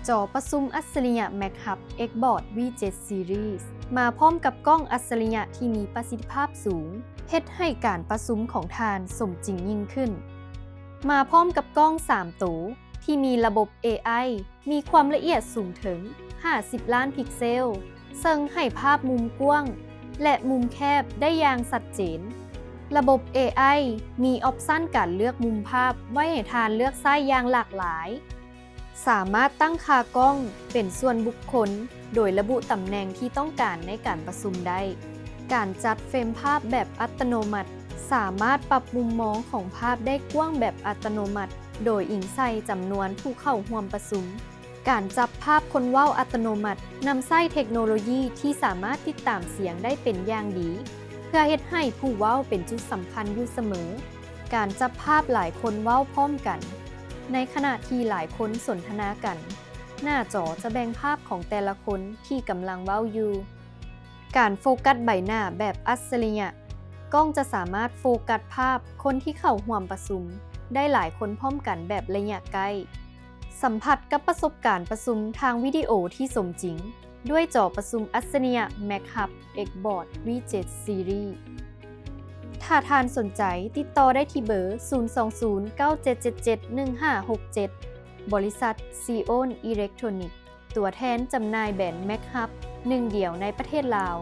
ຈໍປະຊຸມອັດສະລິຍະ MacHub Xboard V seven Series ມາພ້ອມກັບກ້ອງອັດສະລິຍະທີ່ມີປະສິດທິພາບສູງ, ເຮັດໃຫ້ການປະຊຸມຂອງທ່ານສົມຈິງຍິ່ງຂຶ້ນ. ມາພ້ອມກັບກ້ອງສາມໂຕ ທີ່ມີລະບົບ ເອໄອ ມີຄວາມລະອຽດສູງເຖິງຫ້າສິບລ້ານພິກເຊວ, ເຊິ່ງໃຫ້ພາບມຸມກວ້າງ ແລະ ມຸມແຄບໄດ້ຢ່າງຊັດເຈນ. ລະບົບ ເອໄອ ມີອອບຊັນການເລືອກມຸມພາບໄວ້ໃຫ້ທ່ານເລືອກໃຊ້ຢ່າງຫຼາກຫຼາຍ. ສາມາດຕັ້ງຄ່າກ້ອງເປັນສ່ວນບຸກຄົນ ໂດຍລະບຸຕຳແໜ່ງທີ່ຕ້ອງການໃນການປະຊຸມໄດ້. ການຈັດເຟຣມພາບແບບອັດຕະໂນມັດ ສາມາດປັບມຸມມອງຂອງພາບໄດ້ກວ້າງແບບອັດຕະໂນມັດ ໂດຍອີງໃສ່ຈຳນວນຜູ້ເຂົ້າຮ່ວມປະຊຸມ. ການຈັບພາບຄົນເວົ້າອັດຕະໂນມັດ ນຳໃຊ້ເທັກໂນໂລຢີທີ່ສາມາດຕິດຕາມສຽງໄດ້ເປັນຢ່າງດີ ເພື່ອເຮັດໃຫ້ຜູ້ເວົ້າເປັນຈຸດສຳຄັນຢູ່ສະເໝີ. ການຈັບພາບຫຼາຍຄົນເວົ້າພ້ອມກັນ ໃນຂະນະທີ່ຫຼາຍຄົນສົນທະນາກັນ, ໜ້າຈໍຈະແບ່ງພາບຂອງແຕ່ລະຄົນທີ່ກຳລັງເວົ້າຢູ່. ການໂຟກັດໃບໜ້າແບບອັດສະລິຍະ, ກ້ອງຈະສາມາດໂຟກັດພາບຄົນທີ່ເຂົ້າຮ່ວມປະຊຸມໄດ້ຫຼາຍຄົນພ້ອມກັນແບບໄລຍະໃກ້. ສຳຜັດກັບປະສົບການປະຊຸມທາງວິດີໂອທີ່ສົມຈິງ ດ້ວຍຈໍປະຊຸມອັດສະລິຍະ MacHub Xboard V seven Series. ຖ້າທ່ານສົນໃຈ, ຕິດຕໍ່ໄດ້ທີ່ເບີ ສູນສອງສູນ ເກົ້າເຈັດເຈັດເຈັດ ໜຶ່ງຫ້າຫົກເຈັດ, ບໍລິສັດ Xeon Electronics ຕົວແທນຈຳໜ່າຍແບຣນ MacHub ໜຶ່ງດຽວໃນປະເທດລາວ.